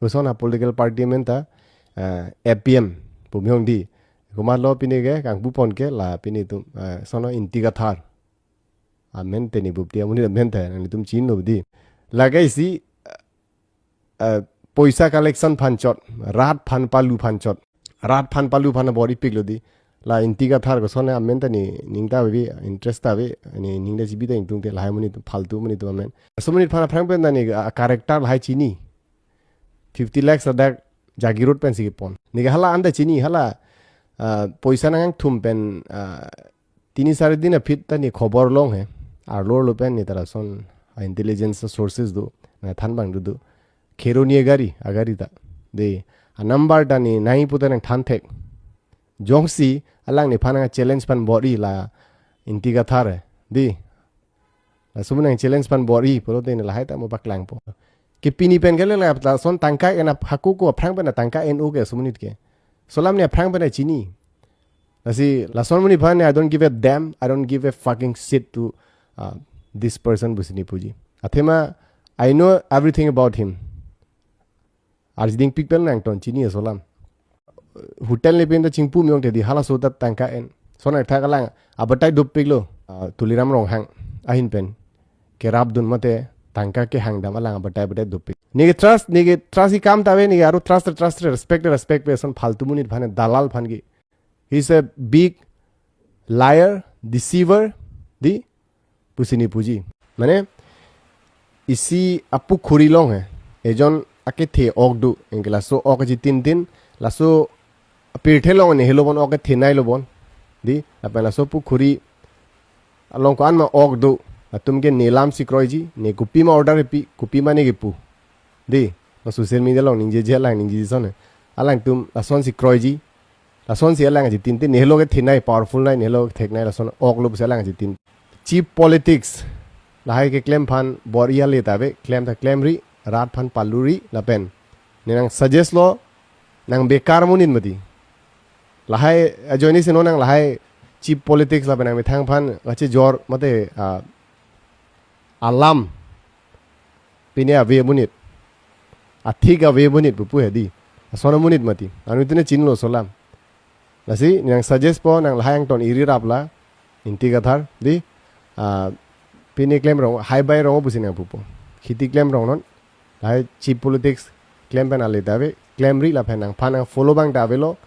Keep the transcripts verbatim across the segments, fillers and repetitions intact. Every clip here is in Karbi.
Koson a political party amen ta, eh, A P M pu miyong di. Komatlo pini ke kangpu pon ke la pini tum, eh, sono Inti Kathar. Amen te ni bupti amonit amen te nangtum chinilo di. Lake isi, eh, poisa collection aphan chot, rat aphan palu aphan chot. Rat aphan palu aphan bor-ipiklo di. La Inti Kathar koson amen ta ni ning ta ave, interest ta ave, ni ning ta chibi ta ingtung te lahai monit, phaltu monit amen. Laso monit aphan aphrang pen ta ni, ah, character lahai chini. Fifty lakhs ladak jagirot pensi kepon. Neke hala anta chini, hala, ah, poisa nangthum pen, ah, tini sari din aphi ta ni khobor long he. Arlo arlo pen ni ta lason, ah, intelligence sources do, nangthan abang do do. Kheroni agari, agari ta. De, a number ta ni nai puta nangthan thek. Jongsi alang nephan nang challenge pan bor-i la Inti Kathar he. Di. Laso amonit nang challenge pan bor-i pulote ni lahai ta mo paklangpo. Ke pini pen ke le la lason tangka en ap hako ko aphrang pen tangka en-o ke laso amonit ke. Laso alam ni aphrang pen chini. Lasi laso amonit aphan I don't give a damn, I don't give a fucking shit to, uh, this person pusi neli puji. Athema, I know everything about him. Arjiding pik pen nangton chini laso alam. Hotel ni pen ta chingpu miyong te di halaso ta tangka en. Lason athak alang abatai dopiklo, ah, Tuliram Ronghang ahin pen kerap dun mate tangka kehang dam alang abatai abatai dopik. Neke trust, neke trust ikam ta ave, neke aro trust, trust, respect, respect pe lason phaltu monit aphan, dalal aphan ke. He's a big liar, deceiver, di pusi neli puji. Mane, isi apukhuri along he. Ejon akethe ok do, anke laso ok achitin tin, laso pirthe along ne helo bon ok kethenei lo bon. Di, lapen laso pukhuri along ko-an ma ok do, latum ke ne lam si kroiji, ne kopima order pi, kopima ne kepu. Di, ma social media along ningjeje alang ningjeje lason he. Alangtum lason si kroiji, lason si alang achitin tin, ne helo kethenei, powerful nei, ne helo ketheknei, lason ok lo pusi alang achitin. Cheap politics, lahai keklem aphan bor-i ale ta ave, klem ta klemri, rat aphan paluri, lapen. Ne nang suggest lo, nang bekar amonit mati. Lahai ajoine si non nang lahai cheap politics lapen nangmethang aphan kachejor mate, ah, alam pine ave amonit. Athik ave amonit pupu he di. Lason amonit mati. Anuttin chinilo laso alam. Lasi nang suggest po nang lahai angton iri rap la Inti Kathar di, ah, pine klem rong, hai bai rong pusi nang pupo. Khiti klem rong non. Lahai cheap politics klem pen ale ta ave, klemri lapen nangphan nang follow abang ta avelo.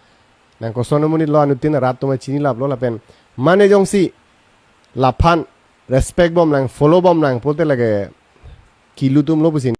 Nang koson amonit lo anuttin rat atum chinilaplo lapen mane jongsi laphan respect bom nang follow bom nang pulote lake kilu atum lo pusi